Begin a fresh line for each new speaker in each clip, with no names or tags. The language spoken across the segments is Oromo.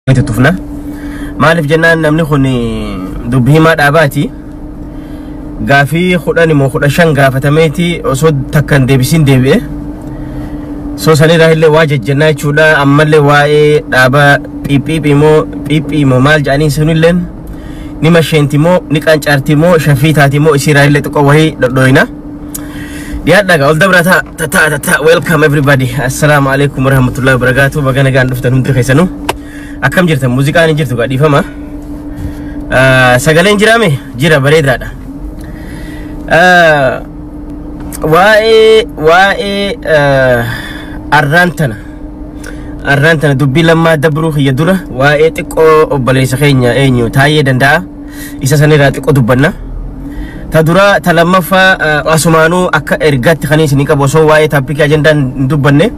Tufna. Maaliif jennaan, namni kun dubbii himaa dhaabaati. Gaafii 10 immoo 15 gaafatameeti osoo takka hin deebisiin deebi'e. So sanirraa illee waa jejjennaa jechuudha. Ammallee waa'ee dhaaba phiiphiiphi moo phiiphii moo maal jedhanii sunilleen ni masheenti moo ni qancaarti moo shafii taati moo isiirraa illee xiqqoo wahii dhodhooyna. Dhiyaadhaa, ol dabra, taa taa taa. Welcome everybody. Assalaamu alaikum warahmatullahi wabarakatuh. Baga nagaan dhuftan hundi keessanuu. Akkam jirtan? Muuziqaan hin jirtu, gadhiifama. Sagaleen jiraame jira, bareedaadha. Waa'ee arraan tana dubbii Lammaa dabruu kiyya dura waa'ee xiqqoo obboleessa keenya eenyu Taayyee Danda'a isa sanirraa xiqqoo dubbanna. Ta dura, ta lammaffaa, asumaanuu akka ergaatti kan isinii qabu, osoo waa'ee topic ajandaan hin dubbanne,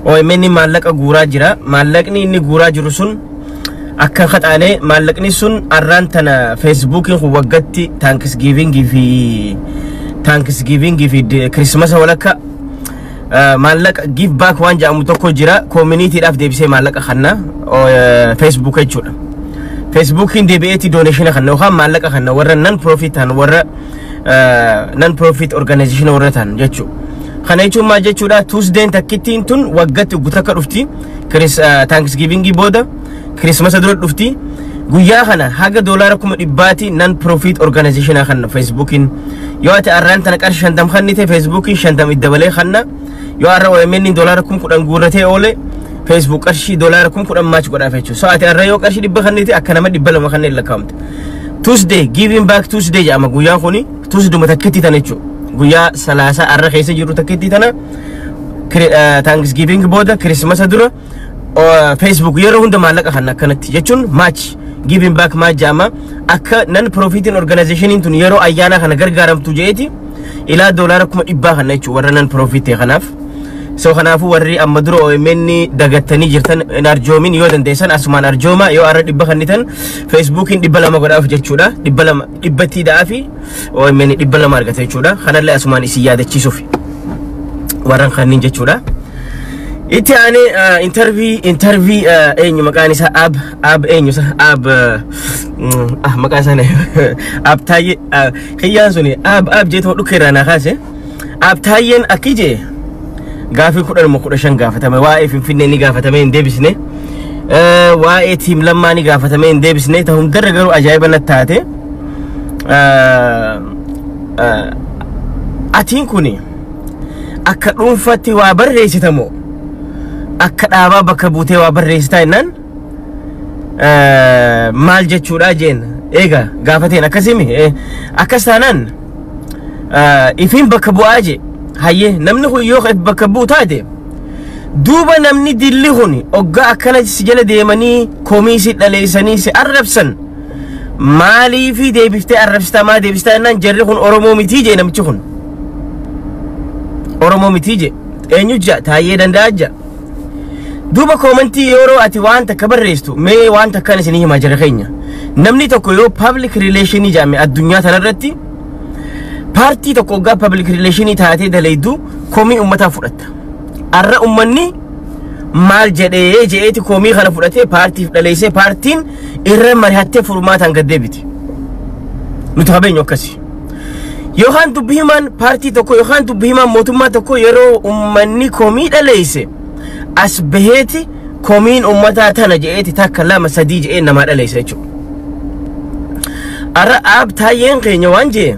OMN maallaqa guuraa jira. Maallaqni inni guuraa jiru sun akka qaxaalee maallaqni sun arraan tana Facebookiin kun waggatti Thanksgiving fi Christmas walakka maallaqa give back waan jedhamu tokko jira. Communitydhaaf deebisee maallaqa kanna Facebook jechuudha. Facebookiin deebi'eeti donation kanna yookaan maallaqa kanna warra non profit ta'an, warra non profit organization warra ta'an jechuudha. Kana jechuun maal jechuudha? Tuesdayn takkittiin tun waggatti takka dhufti. Thanksgiving booda Christmas dura dhufti. Guyyaa kana haga $100,000 non profit organization kanna Facebookiin. Yoo ati arraan tana qarshii 50 kannite, Facebookiin 50 itti dabalee kanna. Yoo arra OMN $10,000 guurratee oole, Facebook qarshii $10,000 match godhaaf jechuudha. So ati arra yoo qarshii 100 kannite, akka nama 200 kanneen lakkaa'amte. Tuesday, giving back Tuesday jedhama guyyaan kuni, Tuesdayuma takkitti tana jechuudha. Guyyaa Salaasaa arra keessa jiru takkitti tana, Thanksgiving booda Christmas dura, Facebook yeroo hunda maallaqa kan akkanatti jechuun match, giving back match jedhama. Akka non profitiin organizationiin tun yeroo ayyaana kana gargaaramtu jeeti ilaa $100,000 kana jechuudha warra non profit kanaaf. So kanaafuu warri amma dura OMN dagattanii jirtan hin arjoomin, yoo dandeessan asumaan arjooma. Yoo arra 100 kannitan, Facebookiin 200 godhaaf jechuudha. 200 dhibbatti fi OMN 200 argata jechuudha. Kanallee asumaan isin yaadachiisuuf warran kanniin jechuudha. Itti aanee interview eenyu maqaan isaa ab eenyu isa ab ah maqaan isaa ab Taayyee kiyyaan suni ab jeetuma dhukkee irraa naa kaase. Ab Taayyeen akki jee, gaafii 10 moo 15 gaafatame. Waa'ee Finfinnee ni gaafatame, hin deebisne. Waa'ee team Lammaa ni gaafatame, hin deebisne. Ta hundarra garuu ajaa'iba natti taate, atiin kuni akka dhuunfatti waa barreessitamoo akka dhaabaa bakka buutee waa barreessitaa jennaan, maal jechuudha jeen eega gaafateen. Akkasimi akkas taanaan ifiin bakka bu'aa je. Hayyee, namni kun yoo bakka bu'u taate, duuba namni dilli kun oggaa akkana si jala deemanii komii si dhaleessanii si arrabsan, maaliifi deebiftee arrabsitaa, maa deebistaa jennaan, jarri kun Oromoo mitii jee. Namichi kun Oromoo mitii jee. Eenyu ja? Taayyee Danda'a ja. Duuba comment yeroo ati waan takka barreessitu, mee waan takkaan isinii himaa jira keenya. Namni tokko yoo public relationii jedhame, addunyaa tanarratti paartii tokko hoggaa public relationii taatee daleeydu, komii uummataa fudhatta. Arra uummanni maal jedhee je'eeti komii kana fudhatee paartiif dhaleessee, paartiin irra mari'attee furmaataan gad deebiti. Nuti qabeenyu akkasi. Yookaan dubbi himaan paartii tokko yookaan dubbi himaan mootummaa tokko yeroo uummanni komii dhaleesse, as baheeti komiin uummataa tana je'eeti takka, lama, sadii je'ee namaa dhaleessa jechuudha. Arra aab Taayyeen keenya waan jee,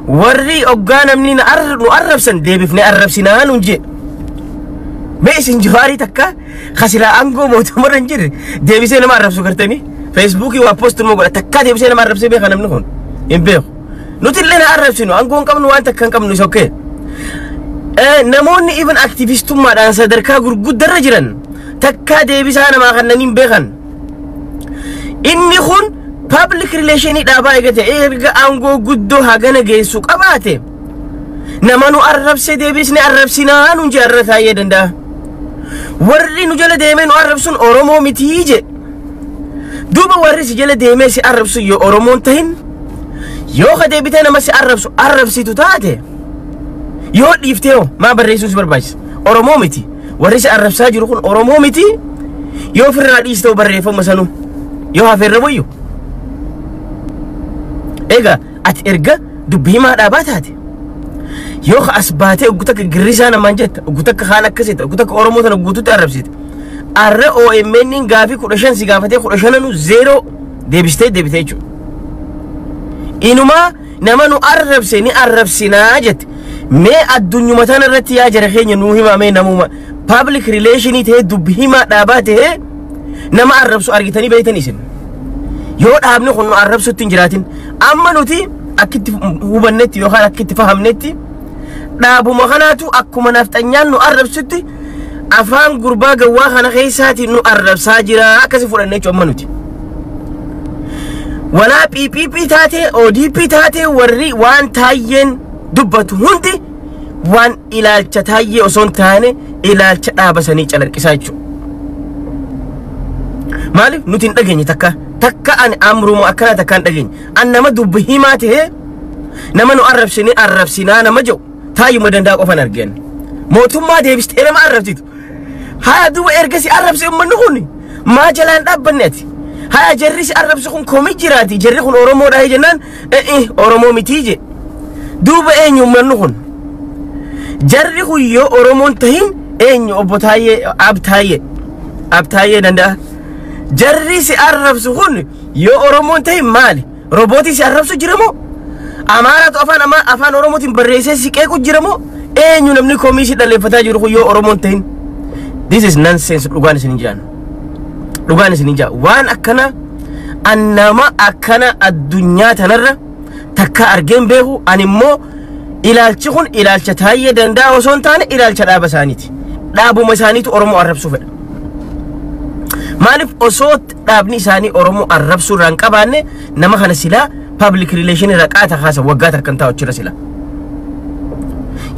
warri oggaa namni nu arrabsan deebifnee arrabsinaa nuun jee. Mee isin Jawaarii takka kasilaa aangoo mootummaarra hin jirre deebisee nama arrabsu gartanii, Facebookii waa post immoo godha, takka deebisee nama arrabsee beeka namni kun? Hin beeku. Nuti illee na arrabsinu, aangoo hin qabnu, waan takka hin qabnu, isa okay. Namoonni even aktivistummaadhaan sadarkaa gurguddarra jiran takkaa deebisaa namaa kanneen hin beekan. Inni kun public relationii dhaabaa eegate, erga aangoo guddoo hagana geessu qabaate, nama nu arrabse deebisne arrabsinaa nuun jee arra Taayyee Danda'a. Warri nu jala deemee nu arrabsun Oromoo mitii je. Duuba warri si jala deemee si arrabsu yoo Oromoon tahin, yoo ka deebitee nama si arrabsu arrabsitu taate, yoo dhiiftee hoo maa barreessuun si barbaachisa? Oromoo miti. Warri si arrabsaa jiru kun Oromoo miti. Yoo ofirraa dhiistoo barreeffama sanuu yoo hafeerra wayyu. Egaa ati erga dubbii himaa dhaabaa taate, yoo as baatee oggu takka girrisaa namaan jetta, oggu takka kaan akkasita, oggu takka Oromoo tana guututti arrabsite. Arra OMN gaafii 15 si gaafatee 15nuu 0 deebistee deebitee jechuudha. Inumaa nama nu arrabse ni arrabsinaa jette. Mee addunyuma tana irratti, yaa jara keenya, nuu himaa, mee namuma public relationii ta'ee dubbi himaa dhaabaa ta'ee nama arrabsu argitanii beektan isin? Yoo dhaabni kun nu arrabsutti hin jiraatin, amma nuti akkitti hubannetti yookaan akkitti fahamnetti, dhaabuma kanaatu akkuma nafxanyaan nu arrabsutti afaan gurbaa gawwaa kana keessaatiin nu arrabsaa jira akkasi fudhanne jechuudha amma nuti. Walaa PPP taatee ODP taatee, warri waan Taayyeen dubbatu hundi waan ilaalcha Taayyee osoo hin taane ilaalcha dhaaba sanii calaqqisaa jechuudha. Maaliif nuti hin dhageenye? Takka takka ani amruma akkana takka hin dhageenye. An nama dubbi himaa ta'ee nama nu arrabsine arrabsinaa nama jedhu Taayyuma Danda'a qofan argeen. Mootummaa deebistee nama arrabsitu. Haa, duuba erga si arrabse uummanni kun maa jalaan dhaabbanne ati? Haa, jarri si arrabsu kun komii jiraati, jarri kun Oromoodha jennaan, Oromoo mitii je. Duuba eenyu uummanni kun? Jarri kun yoo Oromoon tahin eenyu, obbo Taayyee, Ab Taayyee, Ab Taayyee Danda'a? Jarri si arrabsu kun yoo Oromoon tahin maali? Roobootii si arrabsu jira moo? Amaaraatu afaan Oromootiin barreessee si qeequ jira moo? Eenyu namni komii si dhaleeffataa jiru kun yoo Oromoon tahin? This is nonsense, dhugaan isin hin jaan. Dhugaan isin hin jaan. Waan akkana an nama akkana addunyaa tanarra takka argeen beeku. Ani immoo ilaalchi kun ilaalcha Taayyee Danda'a osoo hin taane ilaalcha dhaaba isaaniiti. Dhaabuma isaaniitu Oromoo arrabsuu fedha. Maaliif, osoo dhaabni isaanii Oromoo arrabsuu irraa hin qabaanne, nama kana silaa public relation irraa qaata kaasa, waggaa takkan taa'u achirra sila.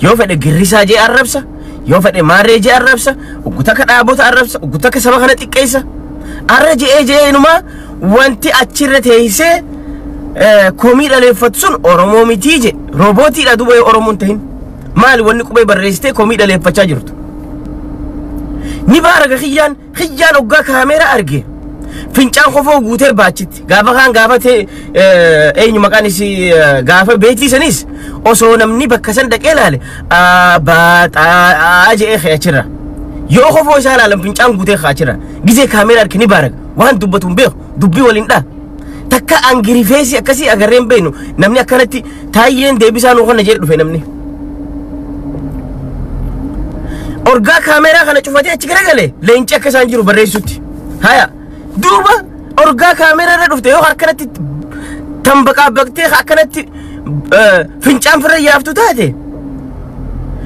Yoo fedhe girrisaa jee arrabsa, yoo fedhe maarree jee arrabsa, uggu takka dhaabota arrabsa, uggu takka saba kana xiqqeessa. Arra je'ee je'ee inumaa wanti achirra teessee komii dhaleeffatu sun Oromoo mitii je. Roobootiidha duuba yoo Oromoon tahin. Maali wanni qubee barreessitee komii dhaleeffachaa jirtu? Ni baaraga kiyyaan kiyyaan oggaa kaameeraa arge. Fincaan kofoo guutee baachitti. Gaafa kaan gaafatee, eenyu maqaan isii, gaafa beetii sanis osoo namni bakka san dhaqee ilaale baaxaa je'ee ka'e achirra. Yoo kofoo isaa ilaalan fincaan guutee ka'e achirra. Gizee kaameeraa arge ni baaraga. Waan dubbatu hin beeku. Dubbii waliin dha. Takka angry face akkasii agarree hin beeknu. Namni akkanatti Taayyeen deebisaa nuu kana jedhe dhufe namni. Orgaa kaameeraa kana cufatee achi garagale leenci akka isaan jiru barreessutti. Haya, duuba orgaa kaameeraa irra dhufte yoo akkanatti tambaqaa baqtee akkanatti fincaan firra yaaftu taate,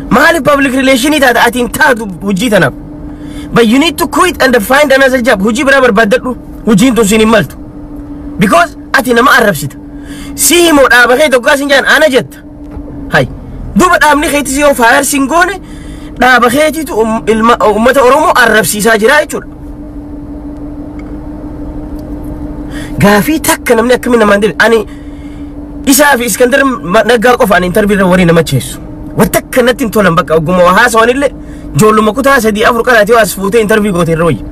maaliif public relationii taate? Ati hin taatu hojii tanaaf. But you need to quit and find another job. Hojii biraa barbaaddadhu. Hojiin tun siin hin maltu. Because ati nama arrabsita. Si himoo dhaaba kee tokko sin jaan ana jetta. Hay. Duuba dhaabni keetis yoo fire sin goone, dhaaba keetitu ilma uummata Oromoo arrabsiisaa jira jechuudha. Gaafii takka namni akkamiin namaan deebi. Ani isaa fi Iskandar Naggaa qofa ani interview irra warii nama cheessu. Wanta akka natti hin tolan, bakka ogguma waa haasawan illee ijoolluma kutaa sadii afur qaraatee as fuutee interview goote irra wayya.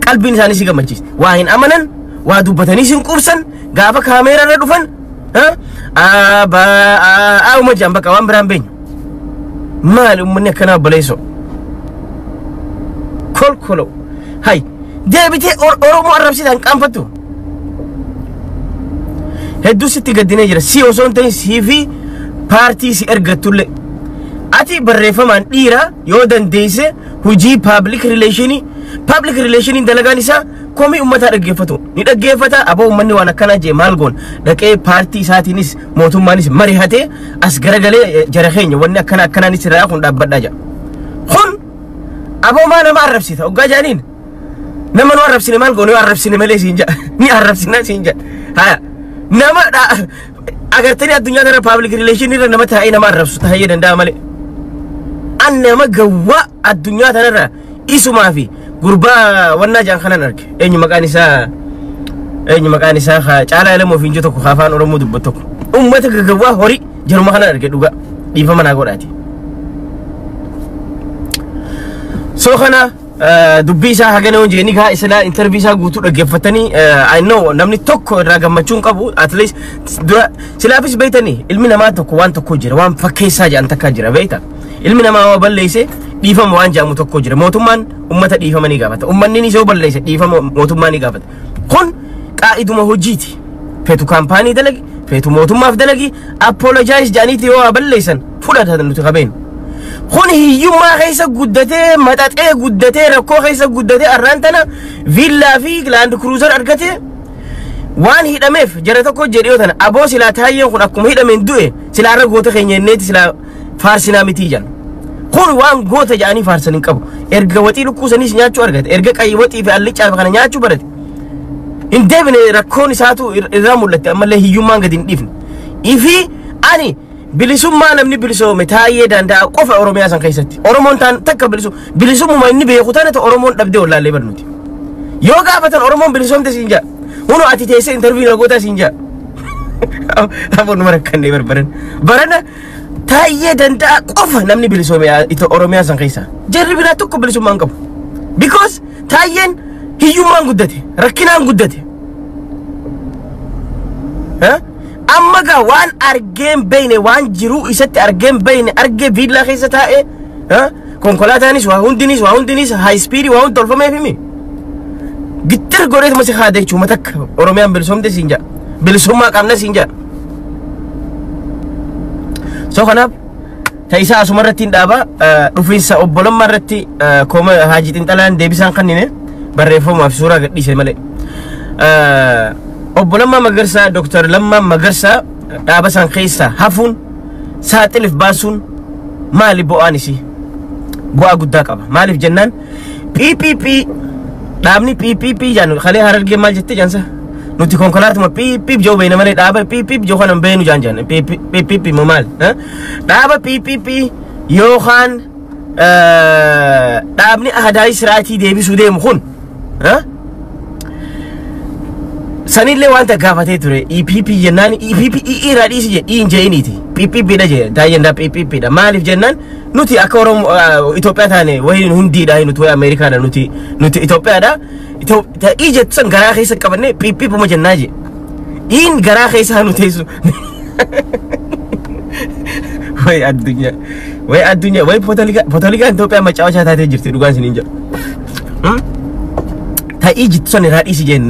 Qalbiin isaanii si gammachiisa. Waa hin amanan, waa dubbatanii sin quubsan, gaafa kaameeraa irra dhufan a ba a uma jaan, bakka waan biraan beenyu. Maali uummanni akkanaa, obboleessoo? Kolkolo. Hay, deebitee Oromoo arrabsitaan qaanfattu. Hedduu sitti gaddinee jira. Si osoo hin ta'in sii fi paartii si ergattullee. Ati barreeffamaan dhiira, yoo dandeesse hojii public relationii, public relationiin dalagaan isaa komii uummataa dhaggeeffatu. Ni dhaggeeffata, aboo uummanni waan akkanaa jee maal goon, dhaqee paartii isaatiinis mootummaanis marihatee as garagalee, jara keenya, wanni akkana akkanaanis irraa kun dhaabbadhaa jedha. Kun aboo maa nama arrabsita hoggaa jaaniin, nama nu arrabsine maal goone, yoo arrabsine malee siin jedha, ni arrabsina siin jedha. Haya, nama agartanii addunyaa kana public relation irra nama taa'ee nama arrabsu taa'ee danda'a malee. An nama gawwaa addunyaa tanarra isumaa fi gurbaa wannaa jaan kanan arge. Eenyu maqaan isaa, eenyu maqaan isaa, Caalaa Elemoo fi injoo tokko ka afaan Oromoo dubbatu tokko. Uummata gagawwaa horii jaruma kanan arge, dhugaa dhiifama naa godhaati. So kana Dubbii isaa hagana hojii inni kaa isa interview isaa guutuu dhaggeeffatanii, I know namni tokko irraa gammachuu hin qabu. At least dura silaafis beeytanii, ilmi namaa tokko waan tokko jira, waan fakkeessaa jedhan takka jira beeyta. Ilmi namaa waa balleesse dhiifama waan jedhamu tokko jira. Mootummaan ummata dhiifama ni gaafata, ummanni yoo balleesse dhiifama mootummaa ni gaafata. Kun qaa'iduma hojiiti. Feetu kaampaanii dalagi, feetu mootummaaf dalagi, apologize jedhaniiti yoo waa balleessan fudhatan nuti qabeen. Kun hiyyummaa keessa guddatee, maxaxee guddatee, rakkoo keessa guddatee, arraan tana villaa fi Land Cruiser argatee waan hidhameef jara tokko jedhee tana aboo silaa taayyeen kun akkuma hidhameen du'e silaa irra goota keenya inneeti silaa faarsinaa mitii jedhan. Kun waan goota jedhanii faarsan hin qabu. Erga waxii lukkuusaniis nyaachuu argate, erga qayyi waxii fi allicaa fi kana nyaachuu barate. Hin deebine, rakkoon isaatu irraa mul'atte, ammallee hiyyummaan gadi hin dhiifne. Ifi ani bilisummaa namni bilisoome taa'ee danda'a qofa Oromiyaa san keessatti. Oromoon taan takka bilisummaa inni beeku tana Oromoon dhabdee wallaallee barnuti. Yoo gaafatan Oromoon bilisoomte siin jedha. Hunu ati teessee interview na goota siin jedha. Aboon numa rakkannee barbaran. Barana taa'ee danda'a qofa namni bilisoome Oromiyaa san keessa. Jarri biraa tokko bilisummaa hin qabu. Because taayyeen hiyyummaan guddate, rakkinaan guddate. Amma gaa waan argeen beeyne, waan jiruu isatti argeen beeyne argee, viillaa keessa taa'ee, konkolaataanis waa hundinis high speed waa hundi tolfameef himi. Gittir godheetuma si haada jechuudha takka Oromiyaan bilisoomte siin jedha. Bilisummaa qabna siin jedha. So kanaaf ta'isaa asuma irratti hin dhaaba. Dhufiinsa obbolummaa irratti kooma Haajii Xinxalaan deebisaan kannine barreeffamaaf suuraa gadhiise malee. Obbo Lammaa Magarsaa, Dooktar Lammaa Magarsaa dhaaba san keessaa hafuun, saaxilif baasuun maali bu'aan isii? Bu'aa guddaa qaba. Maaliif jennaan, PPP, dhaabni PPP jedhan kalee Harargee maal jette jaansa? Nuti konkolaatuma PPP jiru beena malee dhaaba PPP jiru kana hin beenu jaan jaan. PPP moo maal? Dhaaba PPP yookaan dhaabni ahadaayii siraatii deebisuu deemu kun sanillee wanta gaafatee ture. EPP jennaan EPP irraa dhiisi jedhe, hin je'iniiti. PPP dha jedhe taayyeen dha, PPP dha. Maaliif jennaan, nuti akka Oromoo Itoophiyaa taane wayiin hundiidha, nuti wayi Ameerikaadha, nuti Itoophiyaadha. I jettu san garaa keessa qabannee PPP ma jennaa jedhe. Iin garaa keessa nu teessu. Wayi addunyaa, wayi addunyaa, wayi poolitikaan Itoophiyaa macaawachaa taatee jirti, dhugaan isiniin jedha. Ta'ii jittu san irraa dhiisi jeen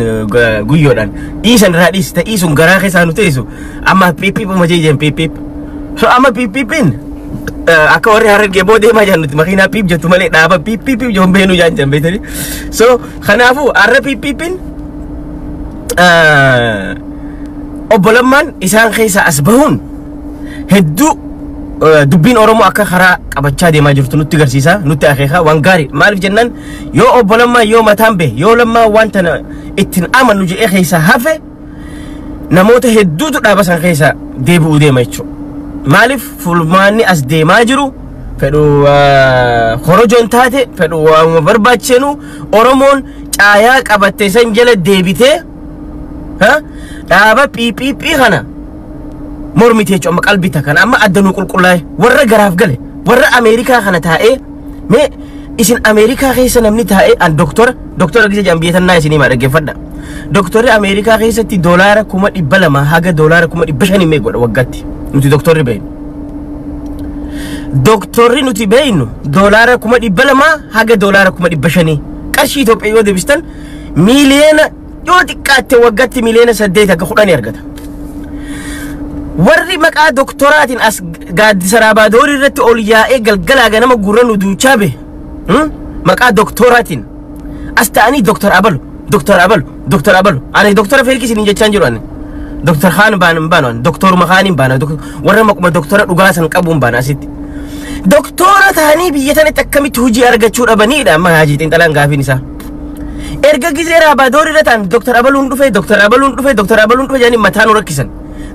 guyyoodhaan. Dhiisan irraa dhiisi, ta'ii sun garaa keessaa nu teessu. Amma PPP ma jeen PPP. So amma PPP'n akka warri Harargee boo deemaa jiran nuti makiinaa PIP jettu malee dhaaba PPP joon beenu jaan jan beetanii. So kanaafuu har'a PPP'n obbo Lammaan isaan keessaa as bahuun hedduu dubbiin Oromoo akka karaa qabachaa deemaa jirtu nutti agarsiisa, nutti akeeka, waan gaarii. Maaliif jennaan, yoo obbo Lammaa yoo mataan bahe, yoo Lammaa waan tana ittiin amanu jedhee keessaa hafe, namoota hedduutu dhaaba san keessa deebi'uu deema jechuudha. Maaliif, fulmaanni as deemaa jiru fedhu korojoon taate, fedhu waanuma barbaachisenu, Oromoon caayaa qabatte san jala deebitee dhaaba PPP kana mormite jechuudha. Amma qalbii kana amma adda nu qulqullaa'e, warra garaaf gale, warra Ameerikaa kana taa'ee, mee isin Ameerikaa keessa namni taa'ee an doktora gisa jedhan biyya tannaa isinii maa dhaggeeffadha. Doktorri Ameerikaa keessatti $200,000 haga $500,000 mee godha waggaatti nuti doktorri beeknu. Doktorri nuti beeknu $200,000 haga $500,000, qarshii Itoophiyaa yoo deebistan miiliyoona, yoo xiqqaatte waggaatti miiliyoona 8 haga 10 argata. Warri maqaa doktoraatiin as gaaddisa raabaadorii irratti ol yaa'ee galgalaa ganama gurra nu duuchaa bahe maqaa doktoraatiin as ta'anii doktor abalu, doktor abalu, doktor abalu. Ani doktora feelkis hin jechaan jiru, ani doktor kaan baan hin baanu, ani doktoruma kaan hin baana, warra maquma doktora dhugaa san qabu hin baana. Asitti doktora ta'anii biyya tanatti akkamitti hojii argachuu dhabaniidha amma Haajii Xiinxalaan gaafiin isaa. Erga gizee raabaadorii irra ta'an doktor abaluun dhufe, doktor abaluun dhufe, doktor abaluun dhufe jedhanii mataa nu rakkisan.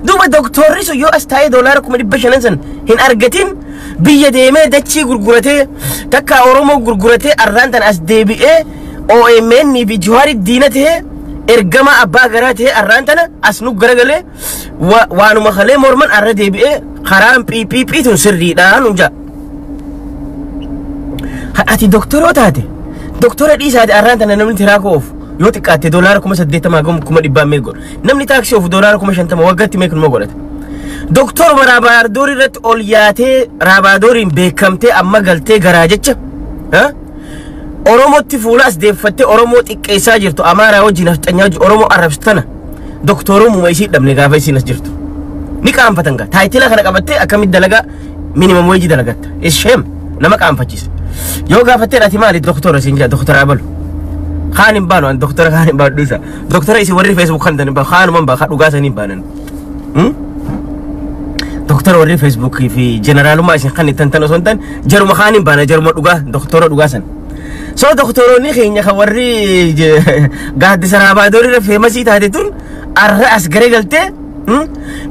Duuba doktorri sun yoo as taa'ee $500,000 san hin argatin, biyya deemee dachii gurguratee, takka Oromoo gurguratee, arraan tan as deebi'ee OMN fi Jawaari diina ta'ee, ergama abbaa garaa ta'ee, arraan tana as nu garagalee waanuma kalee morman arra deebi'ee karaan PPP tun sirriidha nun ja'a. Ati doktoroo taate Doktora dhiisaati, arraan tana namni tiraakoo oofu yoo xiqqaatte $80,000 goma 100,000 meeqa godha? Namni taaksii oofu $50,000 waggaatti meeqa numa godhata? Doktoruma raabaadorii irratti ol yaatee raabaadoriin beekamtee amma galtee garaa jecha Oromootti fuula as deeffattee Oromoo xiqqeessaa jirtu, Amaaraa wajjin, nafxanyaa wajjin Oromoo arrabsitu tana doktorumuma isii dhabne gaafa isiin as jirtu. Ni qaanfatan gaa. Title kana qabattee akkamitti dalagaa minimum wage dalagatta? Isheem nama qaanfachiisa. Yoo gaafattee ati maali doktora siin jedha, doktora abalu. Kaan hin baanu an doktora, kaan hin baanu dhiisa. Doktora isin warri Facebook kan hin baanu, kaanuma hin baanu, dhugaa sanii hin baanan. Doktora warri Facebook fi jeneraalummaa isin kan ittan tan osoo hin taane, jaruma kaan hin baana, jaruma dhugaa, doktora dhugaa san. So doktoroonni keenya kan warri gaaddisa raabaadorii irra famous taate tun arra as garee galtee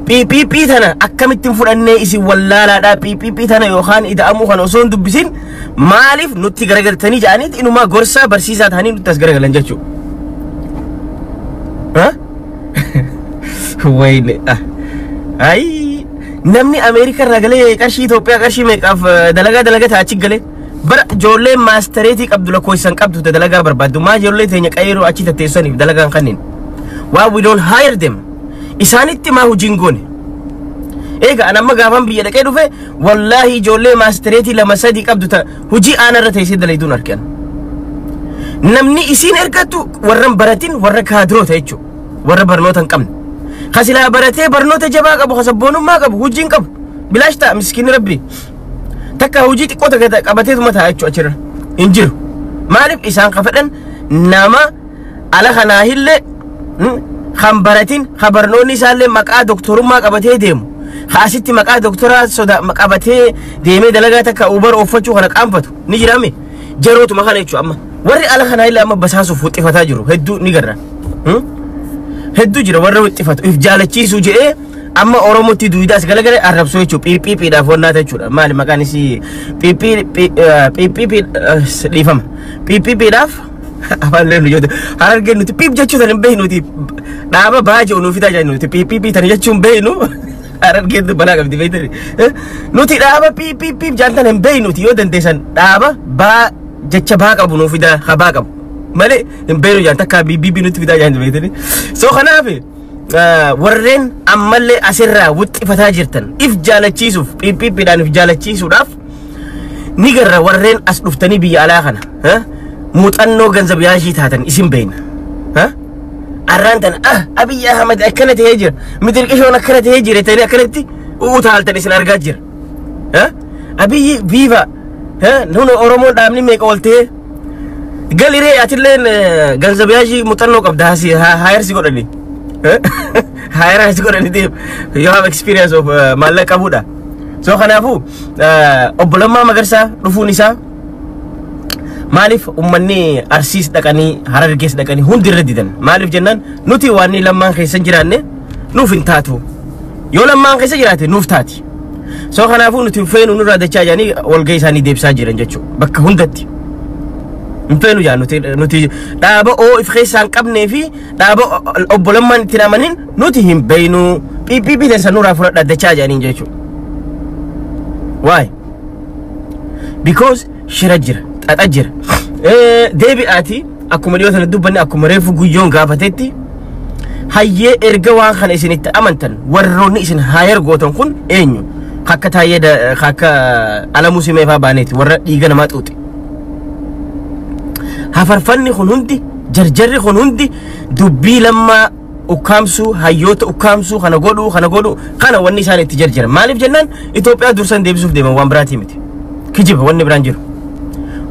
PPP tana akkamittiin fudhannee, isin wallaalaadha, PPP tana yookaan ida'amuu kana osoo hin dubbisin maaliif nutti garagaltanii jedhaniiti inumaa gorsaa barsiisaa ta'anii nutti as garagalan jechuudha. Wayne ayi, namni Ameerikaa irraa galee qarshii Itoophiyaa qarshii meeqaaf dalagaa dalagaa achi galee bara ijoollee maastareetii qabdu lakkoofsan qabdu dalagaa barbaaddu, maa ijoollee teenya qayyaroo achi tatteessaniif dalagaan kanneen? Why we don't hire them? Isaanitti maa hojiin goone? Eega an amma gaafan biyya dhaqee dhufe, wallaahi, ijoollee maastareetii lama sadii qabdu ta hojii aanarra teessee dalayduun argan. Namni isiin ergattu warra hin baratin, warra kaadiroota jechuudha, warra barnoota hin qabne. Kasilaa baratee barnoota jabaa qabu, kasabboonummaa qabu, hojii hin qabu, bilaash ta'a miskiinni rabbi. Takka hojii xiqqoo takka qabateetuma ta'a jechuudha, achirra hin jiru. Maaliif isaan ka fedhan nama ala kanaa illee kan baratin, ka barnoonni isaallee maqaa doktorummaa qabatee deemu, ka asitti maqaa doktoraa soda qabatee deemee dalagaa takka Uber ooffachuu kana qaanfatu ni jiraame. Jarootuma kana jechuudha. Amma warri ala kanaa illee amma basaasuuf huxxifataa jiru hedduu ni garra. Hedduu jira warra huxxifatu, if jaalachiisuu jedhee amma Oromootti duwidaas galagale arrabsoo jechuudha. PPPdhaaf wannaata jechuudha. Maali maqaan isii? PPP, dhiifama, PPPdhaaf afaan leen nuti Harargeen nuti piip jechuu tan hin beeknu, nuti dhaaba baa jedhu nuuf fidaa jennu, nuti PPP tan jechuun beeknu. Harargeen balaa qabdi beektani. Nuti dhaaba PPP jaan tan hin beeknu. Nuti yoo dandeessan dhaaba baa jecha baa qabu nuuf fidaa, ha baa qabu malee hin beeknu jaan, takka BBB nutti fidaa jaan beektani. So kanaaf warreen ammallee asirraa wuxxifataa jirtan if jaalachiisuuf, PPPdhaan if jaalachiisuudhaaf ni garra. Warreen as dhuftanii biyya alaa kana muuxannoo ganzab yaashii taatan isin beekna. Arraan tana Abiyyi Ahmad akkana ta'ee jira, Midirqishoon akkana ta'ee jira ta'ee akkanatti utaaltan isin argaa jira. Abiyyi viva nuna, Oromoon dhaabni meeqa ol ta'ee galiree, atilleen ganzab yaashii muuxannoo qabda, hire si godhani. Hire si godhani deem. You have experience of maallaqa qabudha. So kanaafuu obbo Lammaa Magarsaa dhufuun isaa maaliif ummanni Arsiis dhaqanii Harargees dhaqanii hundi irra didan? Maaliif jennaan, nuti waan Lammaan keessa hin jiraanne nuuf hin taatu, yoo Lammaan keessa jiraate nuuf taati. So kanaafuu nuti feenu nurraa dachaa jedhanii walgahii isaanii deebisaa jiran jechuudha bakka hundatti. Hin feenu jaa nuti dhaaba oo if keessaa hin qabnee fi dhaaba obbo Lammaan itti amanin nuti hin beeynu, PPP teessan nurraa fudhadhaa dachaa jedhaniin jechuudha. Why? Because shira jira, xaxa jira. Deebi'aati akkuma dhiyoo sana dubbanne, akkuma reefu guyyoon gaafatetti, hayyee, erga waan kana isinitti amantan, warroonni isin hire gootan kun eenyu? Akka Taayyee, akka Alamuu Simee faa baaneeti warra dhiiga namaa xuuxe. Hafarfanni kun hundi, jarjarri kun hundi, dubbii Lammaa ukkaamsuu, hayyoota ukkaamsuu, kana godhuu, kana godhuu, kana wanni isaan itti jarjaran. Maaliif jennaan, Itoophiyaa dursan deebisuuf deeman, waan biraatii miti. Kijiba, wanni biraan jiru.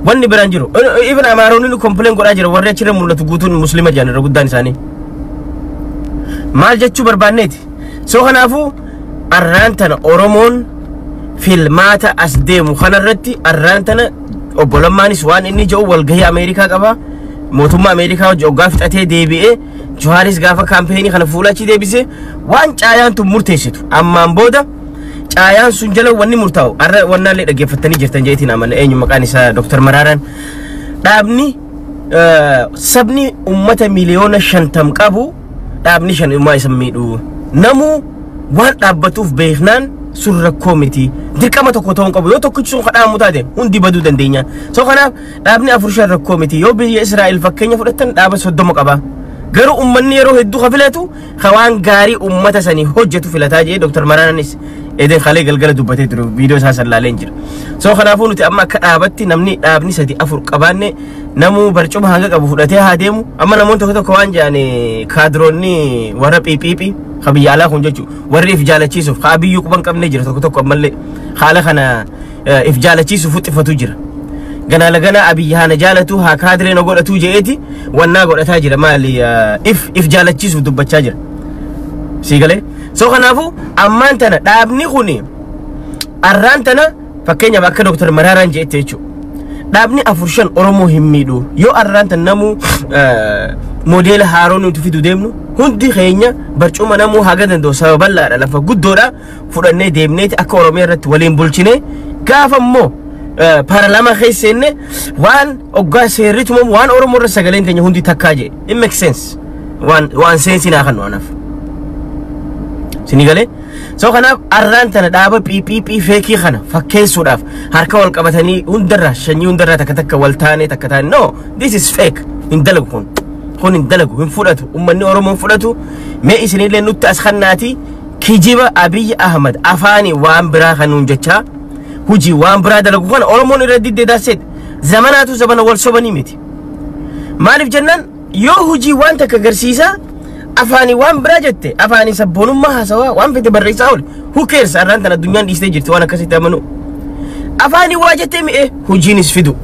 Wanni biraan jiru. Even Amaaronni nu complain godhaa jira, warri achirra mul'atu guutuun Muslima jedhan irra guddaan isaanii. Maal jechuu barbaanneeti? So kanaafuu arraan tana Oromoon filmaata as deemu kanarratti arraan tana obbo Lammaanis waan inni jedhu walgahii Ameerikaa qaba. Mootummaa Ameerikaa hojii hoggaa fixatee deebi'ee, Johaaris gaafa campaign kana fuula achi deebisee waan caayaan tun murteessitu ammaan booda caayaan sun jala wanni murtaa'u arra wannaallee dhaggeeffattanii jirtan jeetiin amana. Eenyu maqaan isaa, Dr. Maraaraan, dhaabni sabni ummata 50 miliyoona qabu dhaabni shan ummaa isa miidhu namuu waan dhaabbatuuf beeknaan. Sun rakkoo miti. Dirqama tokko ta'uu hin qabu. Yoo tokkichi sun kadhaamu taate hundi baduu dandeenya. So kanaaf dhaabni afur shan rakkoo miti. Yoo biyya Israa'el fakkeenya fudhattan dhaaba 30 qaba. Garuu uummanni yeroo hedduu ka filatu ka waan gaarii uummata sanii hojjetu filataa jee Dr. Maraanaanis eden kalee galgala dubbatee ture, viidiyoo isaa san laaleen jira. So kanaafuu nuti amma akka dhaabatti namni dhaabni sadi afur qabaanne namuu barcuma hanga qabu fudhatee haa deemu. Amma namoonni tokko tokko waan jedhan, kaadiroonni warra PPP ka biyya alaa kun jechuudha, warri if jaalachiisuuf ka biyyuu quban qabne jira, tokko tokko ammallee haala kana if jaalachiisuuf huxxifatu jira. Ganaa laganaa Abiyyi haana jaalatu haa kaadiree na godhatu je'eeti wannaa godhataa jira, maali if jaalachiisuuf dubbachaa jira. Sii galee? So kanaafuu ammaan tana dhaabni kuni arraan tana fakkeenyaaf akka Dr. Maraaraan je'ette jechuudha. Dhaabni afur shan Oromoo hin miidhu. Yoo arraan tana namuu moodeela haaroo nuti fidu deemnu, hundi keenya barcuma namuu haga danda'u, saba bal'aadha, lafa guddoodha, fudhannee deemneeti akka Oromiyaa irratti waliin bulchine, gaafa immoo paarlaamaa keessa seenne waan oggaa seerri tumamu waan Oromoo irra sagaleen teenya hundi takkaa jee. It makes sense. Waan sense naa kan anaaf. Sini galee? So kanaaf arraan tana dhaaba PPP fake kana fakkeessuudhaaf harka wal qabatanii hundarraa shanyii hundarraa takka takka wal taane takka taane, no, this is fake. Hin dalagu kun. Kun hin dalagu, hin fudhatu. Uummanni Oromoo hin fudhatu. Mee isinillee nutti as kannaati kijiba Abiy Ahmad afaanii waan biraa kanuun jechaa hujii waan biraa dalagu kana Oromoon irra diddee daasseet. Zamanaatu zamana wal sobanii miti. Maaliif jennaan, yoo hujii waan takka agarsiisaa afaanii waan biraa jette, afaanii sabboonummaa haasawaa waan fete barreessaa oole, who cares? Arraan tana addunyaan dhiistee jirti waan akkasitti amanu. Afaanii waa jettee mi'e hojiinis fidu.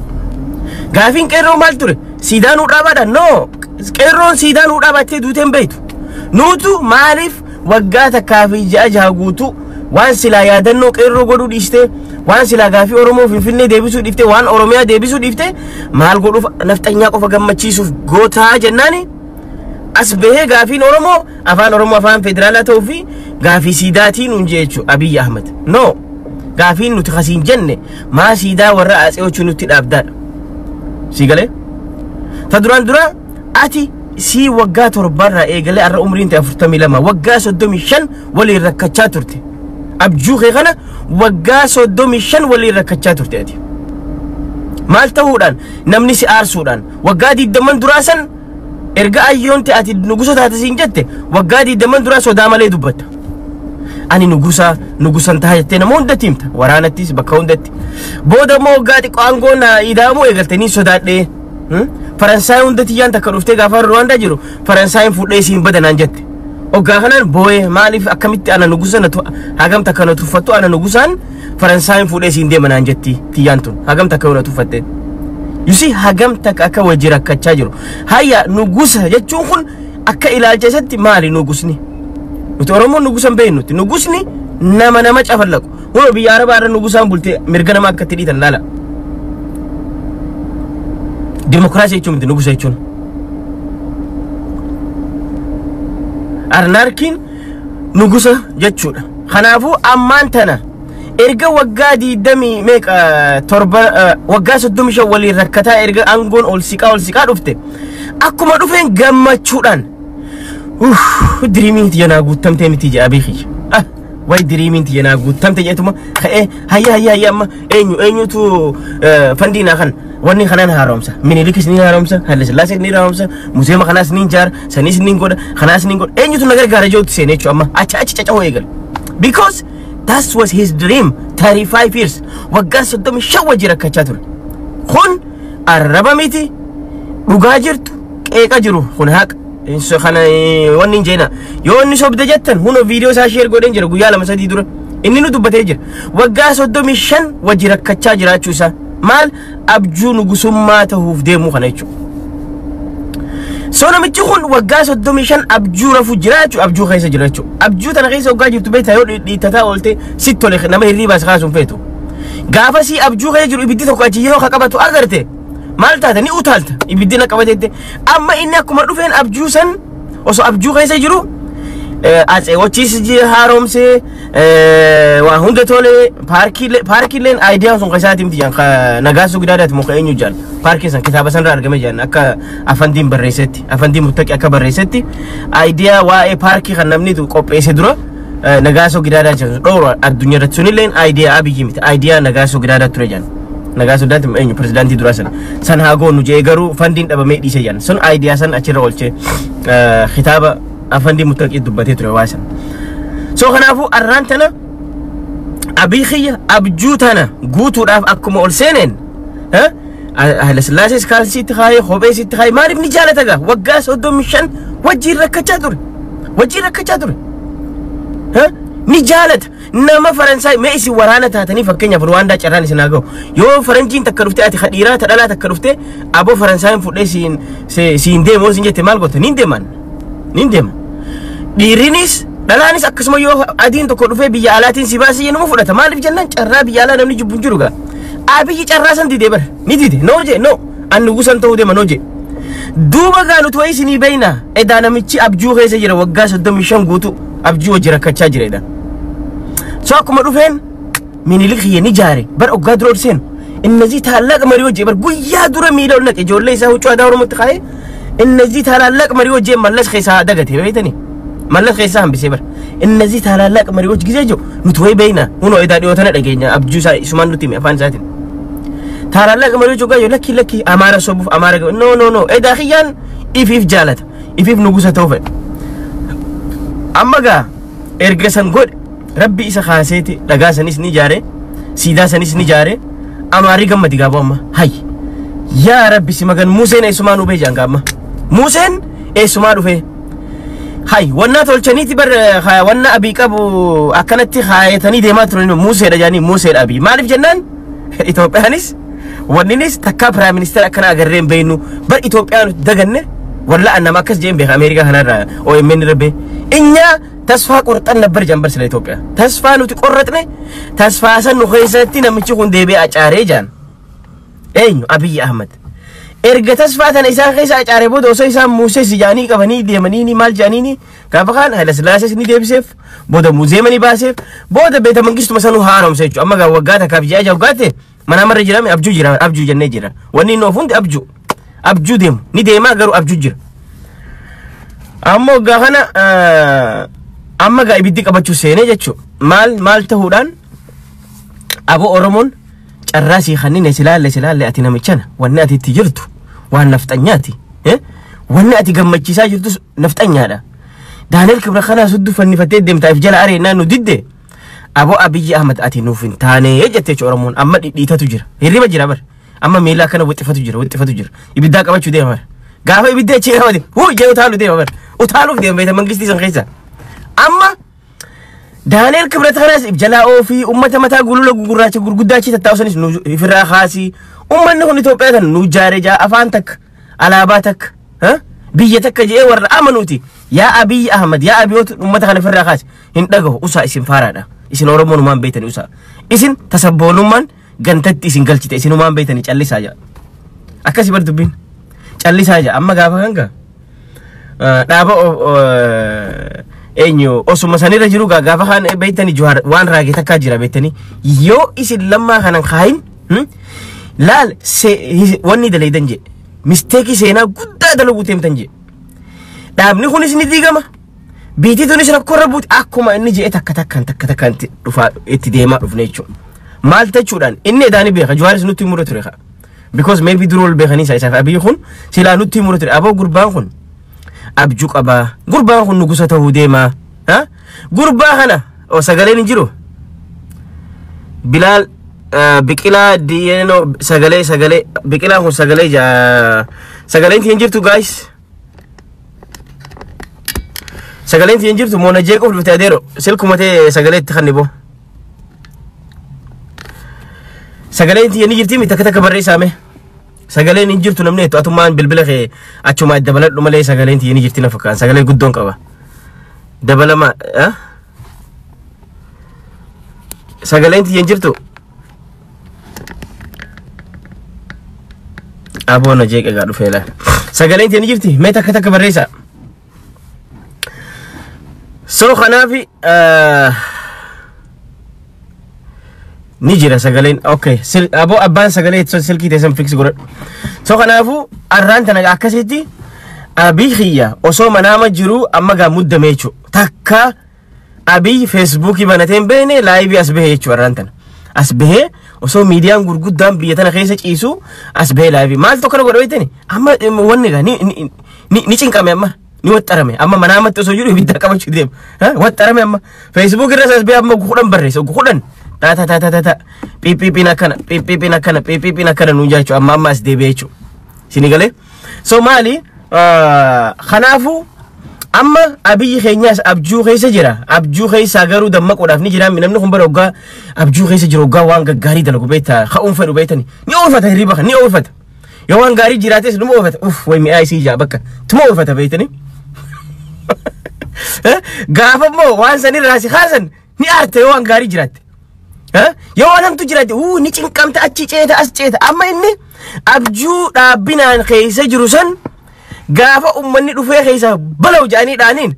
Gaafiin qeerroo maal ture? Siidaa nuu dhaabaadha? No, qeerroon siidaa nuu dhaabattee duutee hin beektu. Nuutu maaliif waggaa takkaa fi ji'a 6 guutuu waan silaa yaadannoo qeerroo godhuu dhiistee, waan silaa gaafii Oromoo Finfinnee deebisuu dhiiftee, waan Oromiyaa deebisuu dhiiftee, maal godhuuf nafxanyaa qofa gammachiisuuf gootaa jennaani as bahee gaafiin Oromoo afaan Oromoo afaan federaalaa ta'uu fi gaafii siidaatiin nuun jee jechuudha Abiyyi Ahmad. No, gaafiin nuti kasiin jenne maa siidaa warra atseochuu nutti dhaabdaadha. Sii galee? Ta duraan dura ati sii waggaa 7rraa eegalee har'a umriin ta'e 42, waggaa 35 waliin rakkachaa turte. Abjuu kee kana waggaa 35 waliin rakkachaa turte ati. Maal ta'uudhaan? Namni si aarsuudhaan waggaa 20 duraa san erga ayyoon ta'e ati nugusa taate siin jette, waggaa 20 duraa sodaa malee dubbatta. Ani nugusa nugusan ta'a jettee nama hundatti himta, waraanattis bakka hundatti. Booda immoo waggaa xiqqoo aangoon ida'amuu eegaltanii sodaadhee. Faransaay hundatti iyyaan takka dhuftee gaafa Ruwaandaa jiru Faransaayin fuudhee siin badanaan jette. Waggaa kanaan boo'ee, maaliif akkamitti ana nugusa na hagam takka na tuffattu, ana nugusaan Faransaayin fuudhee siin deema naan jetti tiyyaan tun hagam takka na tuffatte. You see, hagam takka akka wajji rakkachaa jiru. Hayya, nugusa jechuun kun akka ilaalcha isatti maali nugusni? Nuti Oromoon nugusa hin beeknutti. Nugusni nama nama cafallaqu. Kunoo biyya Arabaa irra nugusaan bultee mirga nama akka itti dhiitan laala. Dimokiraasii jechuun miti nugusa jechuun. Anarkiin nugusa jechuudha. Kanaafuu ammaan tana erga waggaa diidamii meeqa torba, waggaa 35 waliin rakkataa, erga aangoon ol siqaa ol siqaa dhufte, akkuma dhufeen gammachuudhaan "Dreamiin tiyya naa guuttamtee miti" jedha beekiyya. Ah, way, dreamiin tiyya naa guuttamte jedhetuma ka'ee hayya hayya hayya, amma eenyu eenyutu fund naa kan wanni kanaan haaromsa, Minilikis ni haaromsa, Haile Sillaasee ni haaromsa, museema kanaas ni ijaara, saniis ni godha, kanaas ni godha, eenyutu na gargaara jedhutti seenee jechuudha. Amma achi achi cacahuu eegale. Because that was his dream 35 years, waggaa 35 wajji rakkachaa ture. Kun arraba miti, dhugaa jirtu qeeqa jiru kun haqa. Kana wanni hin jeena. Yoo inni sobde jettan, huno viidiyoo isaa share godheen jira guyyaa lama sadii dura. Inni nu dubbatee jira. Waggaa 35 wajji rakkachaa jiraachuu isaa. Maal? Abjuu nugusummaa ta'uuf deemuu kana jechuudha. So namichi kun waggaa 35 abjuu rafu jira jechuudha. Abjuu keessa jira jechuudha. Abjuu tana keessa waggaa jirtu beektaa, yoo dhiittataa oolte sitti tole, nama hirriibaa si kaasuun feetu. Gaafa si abjuu keessa jiru ibiddi tokko achi yeroo ka qabatu agarte maal taata? Ni utaalta ibiddi na qabateette. Amma inni akkuma dhufeen abjuu san osoo abjuu keessa jiru atseewochis haaromsee waa hunda tole, paarkiileen ideaan sun keessaatii miti jaan, Nagaasuu Gidaadaati muka eenyu jaan, paarkiin san kitaaba sanarraa argame jaan. Akka afandiin barreessetti, afandiin muttaqi akka barreessetti, idea waa'ee paarkii kan namni qopheesse dura Nagaasoo Gidaadaa jedhu dhoora addunyaa irratti sunilleen idea Abiyyi miti, idea Nagaasoo Gidaadaa ture jedhan. Nagaasoo Gidaadaa eenyu? Pirezidaantii duraa sana. San haa goonu jedhee garuu fundiin dhabamee dhiise jedhan. Sun idea san achirra oolchee kitaaba Afandii Muttaqii dubbatee ture waa san. So kanaafuu arraan tana Abiy kiyya abjuu tana guutuudhaaf akkuma ol seeneen Haile Sillaasees kaalsiitti kaayee, kopheesitti kaayee. Maaliif ni jaalata gaa? Waggaa 35 wajjiin rakkachaa ture. Wajjiin rakkachaa ture. Ni jaalata. Nama Faransaay mee isin waraana taatanii, fakkeenyaaf Ruwaandaa carraan isin haa ga'u. Yoo faranjiin takka dhuftee, ati kadhiiraa ta dhalaa takka dhuftee, aboo Faransaayin fudhee siin deemu isin jette, maal goote? Niin deeman. Niin deema. Dhiirrinis dhalaanis akkasuma, yoo adiin tokko dhufee biyya alaatiin si baasee jennu fudhata. Maaliif jennaan carraa biyya alaa namni jibbu hin jiru gaa. Abiyyi carraa san didee bara. Ni dide. No jee, no. An nugusan ta'uu deema, no jee. Duuba gaa nuti wayii isinii beeyna. Edaa namichi abjuu keessa jira, waggaa 35 guutuu abjuu wajji rakkachaa jira edaa. So akkuma dhufeen Minilik kiyya ni jaare bar oggaa dura ol seenu. እነዚህ ታላቅ መሪዎች bar guyyaa dura miila ol naqe, ijoollee isaa huccuu aadaa Oromootti kaa'ee, እነዚህ ታላላቅ መሪዎች jee Mallas keessaa dagate beeytanii, Mallas keessaa hambisee bar. እነዚህ ታላላቅ መሪዎች ጊዜ jiru nuti wayi beeyna, hunoo edaa dhiyoo tana dhageenya abjuu isaa isumaan nuti hime afaan isaatiin. ታላላቅ መሪዎች oggaa yoo lakki lakki Amaara sobuuf Amaara, no, no, no, edaa kiyyaan ifiif jaalata, ifiif nugusa ta'uu fedha. Amma gaa erga san godhe, Rabbi isa kaaseeti, dhagaa sanis ni ijaare, siidaa sanis ni ijaare. Amaarri gammadi gaaboo amma, hay yaa Rabbi si magan, Museen eessumaa nu bee jaan gaamma, Museen eessumaa dhufe? Hay wannaa tolchaniiti bar, wanna Abii qabu akkanatti haayatanii deemaa turan, Museedha jaanii, Museedha Abii. Maaliif jennaan Itoophiyaanis wanninis takkaa prime minister akkana agarree hin beeynu bar. Itoophiyaan daganne walla nama akkas jeen beeka Ameerikaa kanarraa OMN irra bee እኛ ተስፋ ቆርጠን ነበር ጀንበር ስለ ኢትዮጵያ ተስፋ nuti ቆረጥne, ተስፋ san nu keessatti namichi kun deebi'ee acaaree jaan. Eenyu? Abiyyi Ahmad. Erga tasfaa tana isaan keessa acaaree booda, osoo isaan Muusee jaanii qabanii deemanii ni maal jaanii, gaafa kaan Haile Sillaasees ni deebiseef, booda muuzeema ni baaseef, booda beeta mangistuma sanuu haaromse jechuudha. Amma gaa waggaa takkaaf ji'a ja'a waggaate mana marra jirame abjuu jira, abjuu jennee jira. Wanni inni oofu hundi abjuu, abjuu deemu ni deemaa garuu abjuu jira. Amma waggaa kana amma gaa ibiddi qabachuu seenee jechuudha. Maal maal ta'uudhaan aboo Oromoon carraa sii kannine silaalle silaalle, ati namichana wanni ati itti jirtu waan nafxanyaati. Wanni ati gammachiisaa jirtus nafxanyaadha. Daaneel Kibra kanaa suddu fannifattee deemtaaf jala areennaa nu didde. Aboo Abiyyi Ahmad, ati nuuf hin taane jettee jechuudha Oromoon. Amma dhidhiitatu jira. Hirriba jira bar. Amma miila akkana wixxifatu jira, wixxifatu jira. Ibiddaa qabachuu deema bar. Gaafa ibidda achi qabate huu jee utaalu deema bar. Utaaluuf deema beekta mangistii san keessa. Amma Daaneel Kibrat kanas jalaa oofii, ummata mataa gulula gugurraacha gurguddaa achi tattaa'u sanis nu ifirraa kaasii. Ummanni kun Itoophiyaa tan nu jaare jaa, afaan takka, alaabaa takka, biyya takka jedhee warra amanuuti. Yaa Abiyyi Ahmad, yaa Abiyoot, ummata kana ifirraa kaasi. Hin dhagahu, usaa isin faaraadha. Isin Oromoonumaan beeytani, usaa. Isin tasabboonummaan gantatti isin galchite, isinumaan beeytani, callisaa jaa. Akkasi bar dubbiin. Callisaa jaa. Amma gaafa kan gaa dhaaba eenyu osuma sanirra jiru gaa gaafa kaan beeytani, Jawaar waan raagee takkaa jira beeytani, yoo isin Lammaa kanan kaayin laal wanni dalaydan je mistake seenaa guddaa dalaguu teemtan je, dhaabni kunis ni diigama, biitii tunis rakkoo irra buuti. Akkuma inni je'e takka takkaan takka takkaan itti dhufaa itti deemaa dhufne jechuudha. Maal jechuudhaan inni edaani beeka, Jawaaris nutti mura ture kaa. Because maybe dura ol beekanii isaa isaaf Abiyyi kun silaa nutti mura ture. Aboo gurbaan kun abjuu qabaa, gurbaan kun nugusa ta'uu deemaa, gurbaa kana o sagaleen hin jiru. Bilaal Biqilaa Diyenoo, sagalee sagalee Biqilaan kun sagalee jaa, sagaleen hin jirtu guys, sagaleen hin jirtu. Moona jeequuf dhufte adeero, silkuma ta'e sagalee itti kanni boo. Sagaleen tiyya ni jirti mi? Takka takka barreessaa mee. Sagaleen hin jirtu namni jettu atummaan bilbila kee achumaa dabaladhu malee, sagaleen tiyya ni jirti na fakkaata, sagalee guddoon qaba. Dabalama sagaleen tiyya hin jirtu. Aboo na jeeqe gaa dhufee laal. Sagaleen tiyya ni jirti, mee takka takka barreessaa. So kanaafi ni jira sagaleen, okay. Aboo abbaan sagalee silkii teessan fix godhadhu. So kanaafuu arraan tana akkasitti Abiy kiyya osoo manaama jiru amma gaa muddame jechuudha. Takka Abiy Feesbuukii banatee hin beekne live as bahee jechuudha har'aan tana. As bahee osoo miidiyaan gurguddaan biyya tana keessa ciisu as bahee live. Maaltu akkana godha beektani? Amma wanni egaa ni cinqame, amma ni waxxarame, amma manaamatti osoo jiru ibidda qabachuu deema. Waxxarame amma. Facebook irras as bahee amma 10 barreessa, 10. Ta ta ta ta ta ta. PPP'n akkana, PPP'n akkana, PPP'n akkana nuun jechuudha, amma as deebi'ee jechuudha. Isin galee? So maali? Kanaafuu amma Abiyyi keenyaas abjuu keessa jira. Abjuu keessaa garuu dammaquudhaaf ni jira. Namni kun bara hoggaa abjuu keessa jiru, hoggaa waan gaggaarii dalagu beektaa, ka'uun fedhu beektani. Ni oofata hirriba kana, ni oofata. Yoo waan gaarii jiraates numa oofata. Uff, way mi'aa isii ijaa bakka. Tuma oofata beektani. Gaafa immoo waan sanirraa si kaasan ni aarta yoo waan gaarii jiraatte. Yoo waan hamtu jiraate uu ni cinqamta, achi ceeta, as ceeta. Amma inni abjuu dhaabbinaan keessa jiru san gaafa ummanni dhufee keessa balaw jedhanii dhaaniin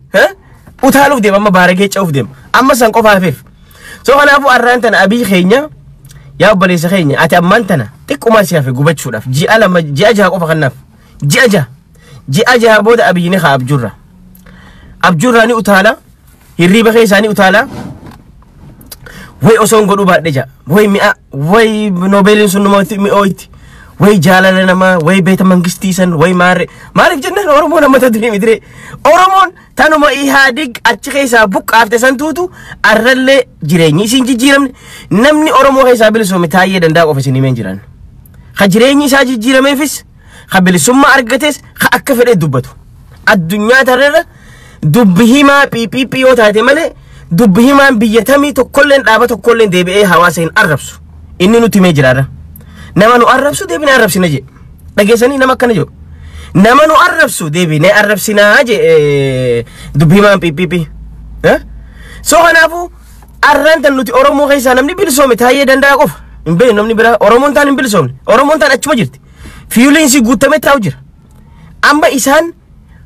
utaaluuf deema, amma baaragee ce'uuf deema. Amma san qofa hafeef. So kanaafuu arraan tana Abiy keenya, yaa obboleessa keenya, ati ammaan tana xiqquma si hafe gubachuudhaaf ji'a 2, ji'a 6 qofa kannaaf, ji'a 6. Ji'a 6 booda Abiyyi ni haa abjuurra. Abjuurraa ni utaala, hirriiba keessaa ni utaala. Way osoo hin godhuu baadhe ja'a. Way mi'a, way noobeeliin sun namatti mi'ooyti. Way jaalala namaa, way beeta mangistii san, way maarre. Maaliif jennaan Oromoon amma durii mitire. Oromoon tanuma Ihaadig achi keessaa buqqaafte san tuutu arrallee jireenyi isin jijjiiramne. Namni Oromoo keessaa bilisoome Taayyee Danda'a qofa isin himeen jiran. Ka jireenyi isaa jijjiirameefis, ka bilisummaa argates, ka akka fedhe dubbatu. Addunyaa tarreerra dubbi himaa PPP yoo taate malee dubbi himaan biyya tamii tokkolleen, dhaaba tokkolleen deebi'ee hawaasa hin arrabsu. Inni nuti himee jiraarra. Nama nu arrabsu deebinee arrabsina jedhe. Dhageessanii nama akkana jedhu. Nama nu arrabsu deebinee arrabsinaa jedhe dubbi himaan PPP. So kanaafuu arraan tan nuti Oromoo keessaa namni bilisoome Taayyee Danda'a qofa. Hin beeknu namni biraa Oromoon taan hin bilisoomne. Oromoon taan achuma jirti. Fueliinsi guutamee taa'u jira. Amma isaan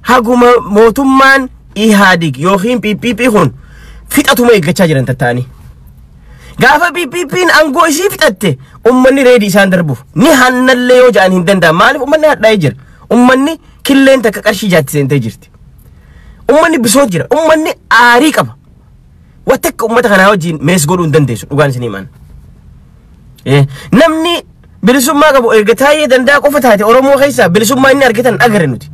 haguma mootummaan Ihaadig yookiin PPP kun fixatuma eeggachaa jiran tatta'anii. Gaafa PPP'n aangoo isii fixatte ummanni ready isaan darbuuf ni hannallee yoo ja'an hin danda'an. Maaliif? Ummanni hadhaa'ee jira. Ummanni killeen takka qarshii jaatti seentee jirti. Ummanni bisoot jira. Ummanni aarii qaba. Wanta akka ummata kanaa wajjin mees godhuu hin dandeessu, dhugaan isin himan. Namni bilisummaa qabu erga Taayyee Danda'a qofa taate Oromoo keessaa bilisummaa inni argatan agarre nuti.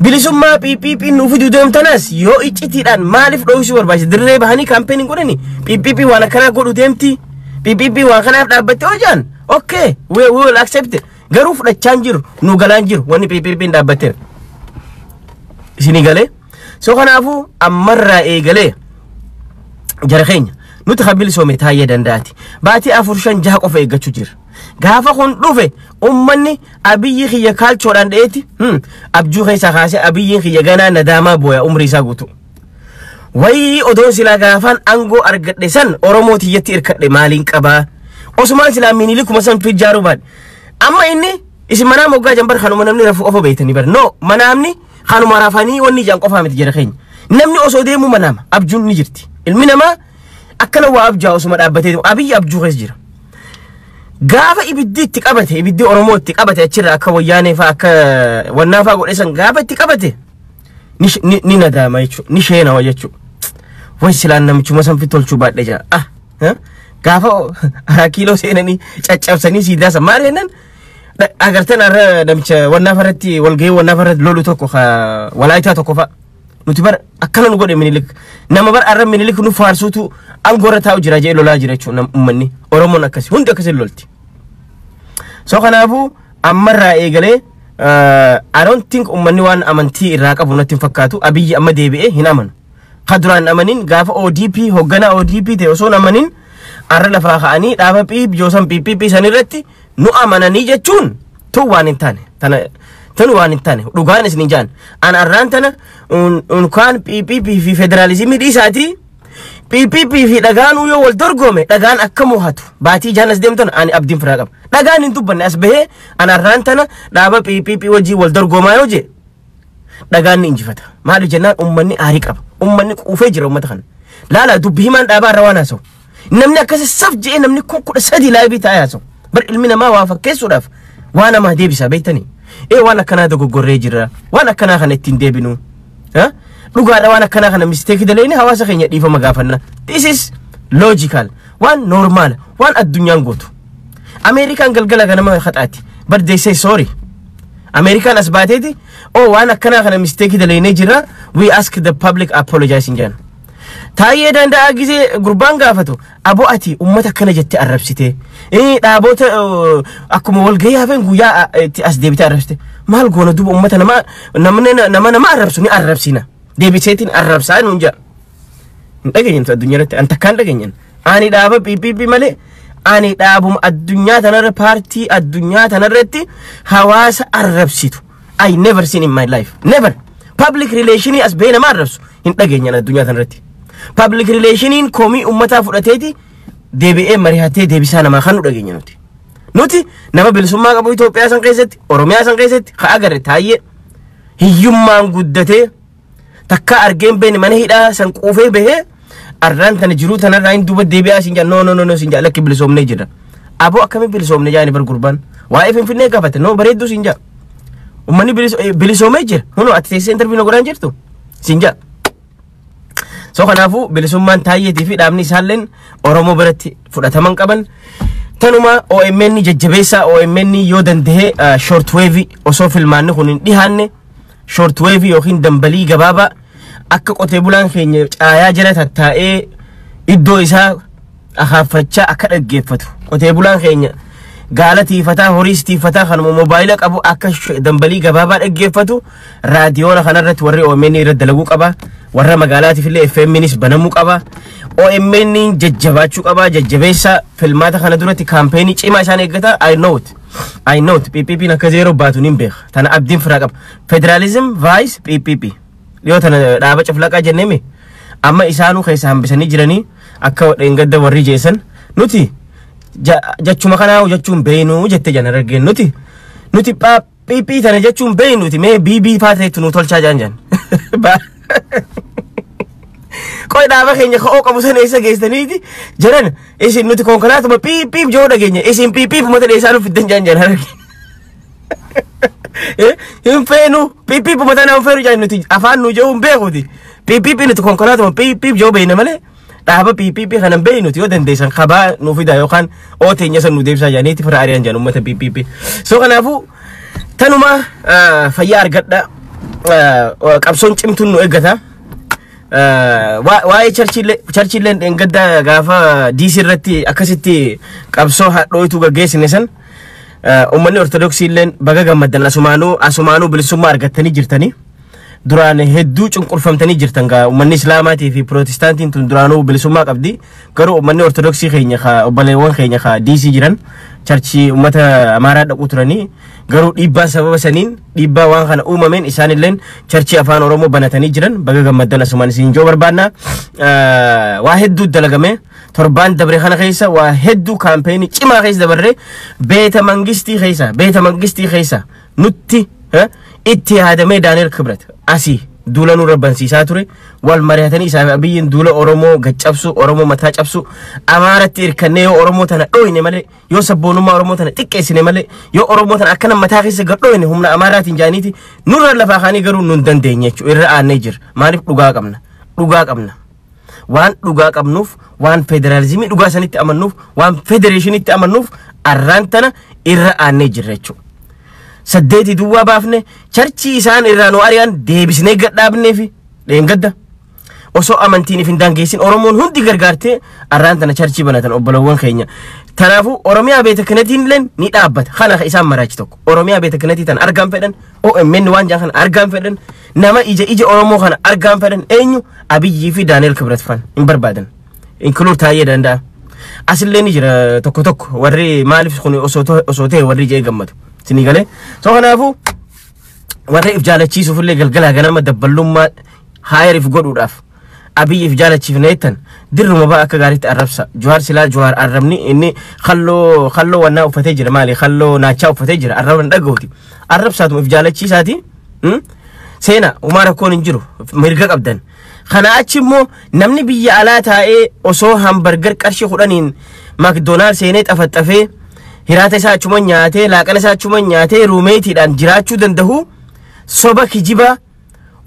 Bilisummaa PPP nu fiduu deemtanaas yoo iccitiidhaan maaliif dhoksuu barbaachise? Dirree bahanii campaign godhani, PPP waan akkanaa godhu deemti, PPP waan kanaaf dhaabbatte yoo jedhan, okay, we will accept it. Garuu fudhachaa hin jiru, nu galaan jiru wanni PPP dhaabbatteef. Isinii galee? So kanaafuu ammarraa eegalee jara keenya, nuti kan bilisoome Taayyee Danda'aati. Baatii 4, 5, 6 qofa eeggachuu jira. Gaafa kun dhufe ummanni Abiyyi kiyya kaalchoodhaan dha'eeti abjuu keessaa kaasee Abiyyiin kiyya ganaa nadaamaa booya umrii isaa guutuu. Wayii odoon silaa gaafaan aangoo argadhe san Oromoo tiyyatti irkadhe maaliin qabaa? Osumaan silaa Minilikuma san fijjaaruu baadhe. Amma inni isin manaa moggaa jambar kanuma namni rafu qofa beektanii bara. No, manaamni kanuma rafanii wanni ijaan qofaa miti jara keenya. Namni osoo deemu manaama, abjuun ni jirti. Ilmi namaa akkana waa abjaa osuma dhaabbatee, Abiyyi abjuu keessa jira. Gaafa ibiddi itti qabate, ibiddi Oromoo itti qabate, achirra akka Wayyaanee fa'aa, akka wannaa fa'aa godhe san gaafa itti qabate ni nadaama jechuudha. Ni sheenawa jechuudha. Way silaan namichuma san fi tolchuu baadhe jira. Ah, gaafa Araa Kiiloo seenanii caccabsanii siidaa san maal jennaan agartan har'a namicha wannaa farratti walgahii wannaa farratti lolu tokko Walaayitaa tokko fa'a. Nuti bara akkana nu godhe Minilik. Nama bara har'a Minilik nu faarsuutu aangoo irra taa'u jira jedhee lolaa jira jechuudha uummanni. Oromoon akkasi, hundi akkasi lolti. So kanaafuu ammarraa eegalee I don't think uummanni waan amantii irraa qabu natti hin fakkaatu. Abiyyi amma deebi'ee hin amanu. Ka duraan amanin gaafa ODP hoogganaa ODP ta'e osoo hin amanin arra lafaa ka'anii dhaaba PIP joosan PPP san irratti nu amananii jechuun tun waan hin taane. Tana tun waan hin taane, dhugaan isin hin jaan. An arraan tana unkaan PPP fi federaalizimii dhiisaatii PPP fi dhagaan yoo wal dorgome dhagaan akka mo'atu baatii jaan as deemtan ani abdiin firaa qaba. Dhagaan hin dubbanne as bahee an arraan tana dhaaba PPP wajjin wal dorgomaa yoo jee dhagaan ni injifata. Maaliif jennaan uummanni aarii qaba. Uummanni quufee jira uummata kana. Laala dubbi himaan dhaabaa irra waan haasa'u. Namni akkasi saf je'ee namni kun 13 live taa'ee haasa'u. Bar ilmi namaa waa fakkeessuudhaaf waa namaa deebisa beektanii. Ee, waan akkanaa dogoggorree jira. Waan akkanaa kana ittiin deebinu. Dhugaadha, waan akkanaa kana mistake daleeni hawaasa keenya dhiifama gaafanna. This is logical, waan normal, waan addunyaan gootu. Ameerikaan galgala ganama haxaati, but they say sorry. Ameerikaan as baateeti, "Oh, waan akkanaa kana mistake daleenee jira, we ask the public apologizing," jedhan. Taayyee Danda'aa gisee gurbaan gaafatu, "Aboo, ati ummata akkana jettee arrabsite, dhaabota akkuma walgahii hafeen guyyaa itti as deebitee arrabsite, maal goona duuba? Ummata nama namni nama nama arrabsu ni arrabsina, deebiseetiin arrabsaa," nuun jedha. Hin dhageenye addunyaa irratti, an takkaan dhageenyan. Ani dhaaba PPP malee, ani dhaabuma addunyaa tanarra, paartii addunyaa tanarratti hawaasa arrabsitu I never seen in my life, never. Public relationii as bahee nama arrabsu hin dhageenyan addunyaa tanarratti. Public relationiin komii ummataa fudhateeti deebi'ee mari'atee deebisaa namaa kan nu dhageenya nuti. Nuti nama bilisummaa qabu Itoophiyaa san keessatti, Oromiyaa san keessatti ka agarre Taayyee hiyyummaan guddatee takka argeen beene, mana hidhaa san quufee bahee arraan tana jiruu tanarraa hin duuba deebi'aa siin jaa. No, no, no, no, siin jaa, lakki, bilisoomnee jira. Aboo, akkamiin bilisoomne jaani bar gurbaan. Waa'ee Finfinnee gaafate, no, bareedduu siin jaa. Uummanni bilisoomee jira. Hunoo ati teessee interview na godhaan jirtu siin jaa. So kanaafuu bilisummaan Taayyeetii fi dhaabni isaalleen Oromoo biratti fudhataman qaban. Tanuma OMN jajjabeessaa. OMN yoo danda'e short wave, osoo filmaanni kun hin dhihaanne, short wave yookiin dambalii gabaabaa akka qotee bulaan keenya caayaa jala tattaa'ee iddoo isaa akaaffachaa akka dhaggeeffatu, qotee bulaan keenya gaala tiifataa, horiis tiifataa, kanuma moobaayila qabu akka dambalii gabaabaa dhaggeeffatu raadiyoona kanarratti warri OMN irra dalaguu qaba. Warra magaalaatiif illee FMnis banamuu qaba. OMN jajjabaachuu qaba, jajjabeessa. Filmaata kana duratti campaignii cimaa isaan eeggata. I know it. I know it. PPP'n akka zeeroo baatu nin beeka. Tana abdiin firaa qaba. Federalism vice PPP. Dhiyoo tana dhaaba caflaqaa jenneemi. Amma isaanuu keessa hambisanii jiranii akka dheengadda warri jeessan nuti jechuma kanaa jechuun beeynuu jette jan argeen nuti PP tana jechuun beeynuti, mee BB faateetu nu tolchaa jaan jan. Qoy, dhaaba keenya ka'oo qabu sana eessa geessaniiti jedhan? Isin nuti konkolaatuma piip piip joo dhageenya, isin piip piip uummata dheessaa nu fiddan jaan jan argeen. Hin feenu, piip piip uummata naa hin feenu jaan, nuti afaan nu joo hin beekuti. Piip piip nuti konkolaatuma piip piip joo beeyna malee dhaaba PPP kana hin beeynuti, yoo dandeessan kabaa nu fida yookaan ooteenya san nu deebisaa jaaniiti fira ari'an jaan uummata PPP. So kanaafuu tanuma, fayyaa argadha. Qabsoon cimtuun nu eeggata. Waa'ee churchilleen dheengadda gaafa DC irratti akkasitti qabsoo hadhooytuu gaggeessine san, uummanni Ortodoksii illeen baga gammaddan. Asumaanuu bilisummaa argattanii jirtanii. Duraan hedduu cunqurfamtanii jirtan gaa. Uummanni Islaamaatii fi Pirootestaantiin tun duraanuu bilisummaa qabdi, garuu uummanni Ortodoksii keenya ka obboleewwan keenya ka DC jiran churchii uummata Amaaraa dhaquu turanii, garuu dhiibbaa sababa saniin, dhiibbaa waan kana uumameen isaanilleen churchii Afaan Oromoo banatanii jiran. Baga gammaddan asumaan isin joo barbaanna. Waa hedduu dalagame torbaan dabre kana keessa, waa hedduu campaignii cimaa keessa dabarre. Beeta mangistii keessa nutti itti yaadamee Daani'el Kibret asii duula nurra bansiisaa ture. Wal mari'atanii isaa Abiyyiin duula Oromoo gaccabsu, Oromoo mataa cabsu, Amaaratti hirkannee yoo Oromoo tana dhooyne malee, yoo sabboonummaa Oromoo tana xiqqeessine malee, yoo Oromoo tana akkana mataa keessa gad dhooyne humna Amaaraatiin jaaniiti nurra lafaa kaanii, garuu nun dandeenye jechuudha. Irra aannee jira. Maaliif? Dhugaa qabna, dhugaa qabna. Waan dhugaa qabnuuf, waan federaalizimii dhugaa sanitti amannuuf, waan federeeshinitti amannuuf arraan tana irra aannee jirra jechuudha. Saddeeti duwwaa baafne, churchii isaan irraa nu ari'an deebisnee gadhaabnee fi dheengadda. Osoo amantiin if hin daangeessin Oromoon hundi gargaartee arraan tana churchii banatan obbolowwan keenya. Kanaafuu Oromiyaa beeta kinatiin illee ni dhaabbata. Kana isaan maraachi tokko. Oromiyaa beeta kinatii tana argaan fedhan, OMN waan jaan kana argaan fedhan, nama ija ija Oromoo kana argaan fedhan eenyu? Abiyyii fi Daani'el Kibret fan hin barbaadan. Include Taayee Danda'a. Asillee ni jira tokko tokko warri maaliif kun osoo ta'e warri jee gammadu. Sinii galee. So kanaafuu warra if jaalachiisuuf illee galgalaa ganama dabballummaa haayariif godhuudhaaf Abiyyiif jaalachiifne jettan, dirruma ba'a akka gaariitti arrabsa. Jawaar silaa, Jawaar arrabni inni kalloo wannaa uffatee jira, maali, kalloo naachaa uffatee jira, arraba hin dhaga'uti. Arrabsaatuma if jaalachiisaati. Seena umaa rakkoon hin jiru, mirga qabdan. Kana achi immoo namni biyya alaa taa'ee osoo hamburger qarshii 10n McDonald seenee xafaxafee, hiraata isaa achuma nyaatee, laaqana isaa achuma nyaatee, roommate iidhaan jiraachuu danda'u, soba kijibaa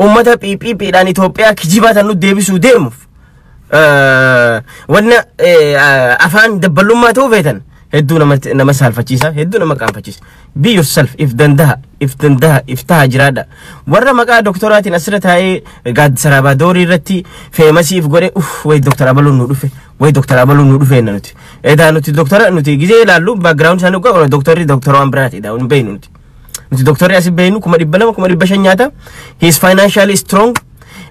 Uummata PPPdhaan Itoophiyaa kijibaa tan nu deebisuu deemuuf wanna afaan dabballummaa ta'uu feetan hedduu nama saalfachiisa, hedduu nama qaanfachiisa. Be yourself, if dandaha, if dandaha, if taha jiraadha. Warra maqaa doktoraatiin asirra taa'ee gaaddisa raabaadorii irratti famous if godhe, uff, wayi doktor abaluun nu dhufe, wayi doktor abaluun nu dhufe jenna nuti. Edaa nuti doktora nuti gizee ilaallu background isaanii dhugaa doktorri doktora waan biraati, edaa hin beeknu nuti. Nuti doktorri asii beeknu 200,000, 500,000 nyaata. He is financially strong.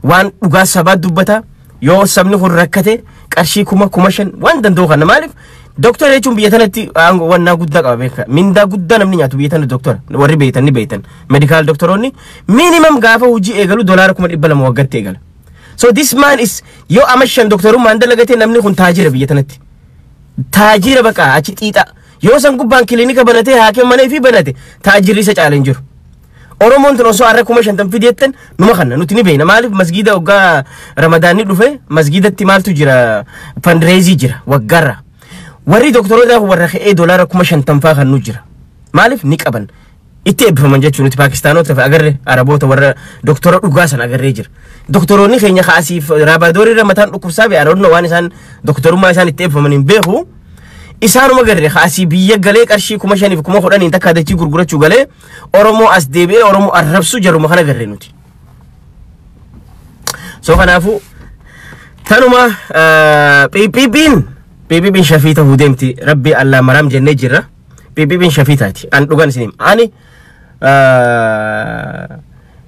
Waan dhugaa sabaa dubbata. Yoo sabni kun rakkate qarshii 1000, 5000 waan danda'u kana. Maaliif doktora jechuun biyya tanatti wannaa guddaa qaba beeka. Mindaa guddaa namni nyaatu biyya tana doktora. Warri beektan ni beektan. Medical doktoroonni minimum gaafa hojii eegalu doolaara 200,000 waggaatti eegala. So this man is, yoo ama 5 doktorummaan dalagatee, namni kun taajira biyya tanatti. Taajira baqa achi xiixa. Yoo san gubbaan kilinika banatee, haakima mana fi banate, taajirri isa caala hin jiru. Oromoon tun osoo har'a 50,000 fideettan numa kanna, nuti ni beekna. Maaliif masgiida waggaa Ramadaanni dhufe masgiidatti maaltu jira? Fundraise jira waggaarra. Warri doktoroota warra ka'ee doolaara 50,000 faa kan nu jira. Maaliif ni qaban? Itti eebbifaman jechuun nuti Paakistaanota fi agarre, Araboota warra doktora dhugaa san agarree jira. Doktoroonni keenya kaasiif raabaadorii irra mataan dhukkubsaa fi aroonna waan isaan doktorummaa isaan itti eebbifaman hin beeku. Isaanuma garre kaasii biyya galee qarshii 5,000f 10,000n takka dachii gurgurachuu galee Oromoo as deebi'ee Oromoo arrabsu jaruma kana garre nuti. So kanaafuu tanuma, PPP'n shafii ta'uu deemti, rabbi Allah maram jennee jirra. PPP'n shafii taati. An dhugan isin ani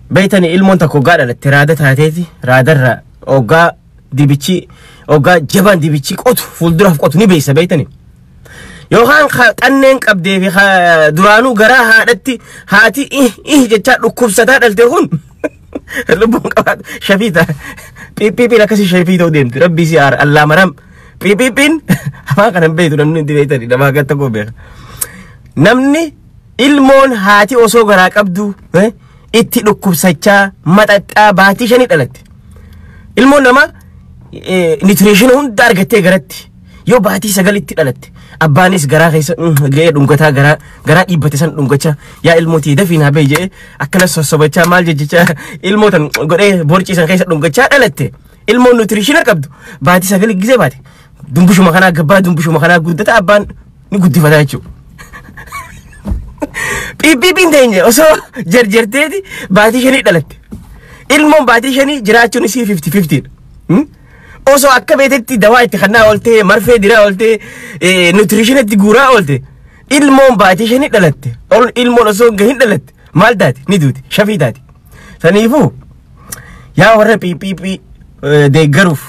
beeytani, ilmoon takka hoggaa dhalatte raada taateeti, raadarra hoggaa dibichi, hoggaa jabaan dibichi qotu, fuulduraaf qotu ni beeysa beeytani. Yookaan xanneen qabdee fi duraanuu garaa haadhatti haati ih ih jechaa dhukkubsataa dhalte kun lubbuun qabaatu shafii ta'a. PPP'n akkasii shafii ta'uu deemti. Rabbii si aara Allah maram. PPP'n afaan kana hin beektu namni hundi beektani, nama akka tokko beeka. Namni ilmoon haati osoo garaa qabdu itti dhukkubsachaa maxaxxaa baatii 5 dhalatte. Ilmoon namaa nutrition hunda argattee garatti yoo baatii 9tti dhalatte, abbaanis garaa keessa ga'ee dhungataa, garaa garaa dhiibbate san dhungachaa, yaa ilmootii dafii naa bahi jedhee akkana sossobachaa, maal jechaa, ilmoo tan godhee borcii san keessa dhungachaa dhalatte. Ilmoon nutrition qabdu baatii 9 gisee baate dumbushuma kanaa gabbaa, dumbushuma kanaa guddata, abbaan ni guddifata jechuudha. PPP'n teenye osoo jarjarteeti baatii 5 dhalatte. Ilmoon baatii 5 jiraachuun isii 50-50dha. Osoo akka beetetti dawaa itti kannaa ooltee, marfee diraa ooltee, nutrition itti guuraa oolte, ilmoon baatii 5 dhalatte, ilmoon osoo hin gahin dhalatte maal taati? Ni duuti, shafii taati. Saniifuu yaa warra PPP deeggaruuf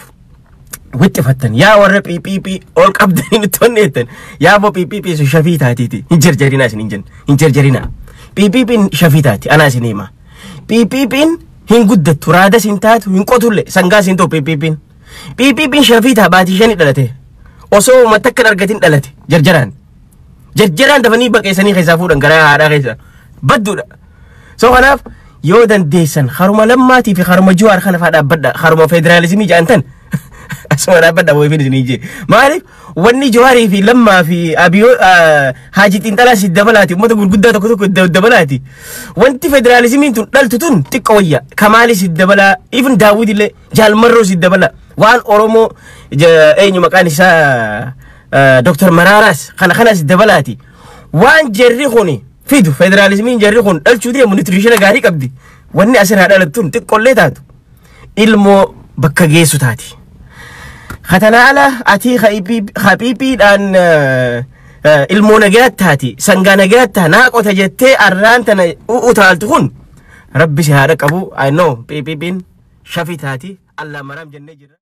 wixxifattan, yaa warra PPP ol qabdanii nutti onneettan, yaa boo, PPP sun shafii taatiiti, hin jarjarinaa isin hin jennu, hin jarjarinaa. PPP'n shafii taati, anaa isin hima. PPP'n hin guddattu, raadas hin taatu, hin qotullee, sangaas hin ta'u PPP'n. PPP'n shafii taa baatii 5 dhalate. Osoo uummata akka hin argatin dhalate jarjaraan. Jarjaraan dafanii baqeessanii keessaa fuudhan garaa haadhaa keessa. Badduudha. So kanaaf yoo dandeessan haruma Lammaatii fi haruma Jawaar kana fa'aa dhaabbadha. Haruma federaalizimii jedhan tan asuma dhaabbadha wayiifin isinii jee. Maaliif wanni Jawaarii fi Lammaa fi Abiyoo Haaji Xiinxalaa si dabalaati, uummata gurguddaa tokko tokko dabalaati. Wanti federaalizimiin tun dhaltu tun xiqqoo wayya. Kamaalis si dabalaa, even Daawud illee, Jaalmarroo si dabala. Waan Oromoo eenyu maqaan isaa, Dr. Maraaraas kana kanas dabalaati. Waan jarri kuni fidu, federaalizimiin jarri kun dhalchuu deemu nutrition gaarii qabdi. Wanni asirraa dhalattuun xiqqoollee taatu ilmoo bakka geessu taati. Katanaa ala ati hapiipiidhaan ilmoo nagayaatti taati, sangaa nagayaatti taa naa qota jettee arraan tana utaaltu kun rabbi si haadha qabu. I know PPP'n shafii taati. Allah maram jennee jirra.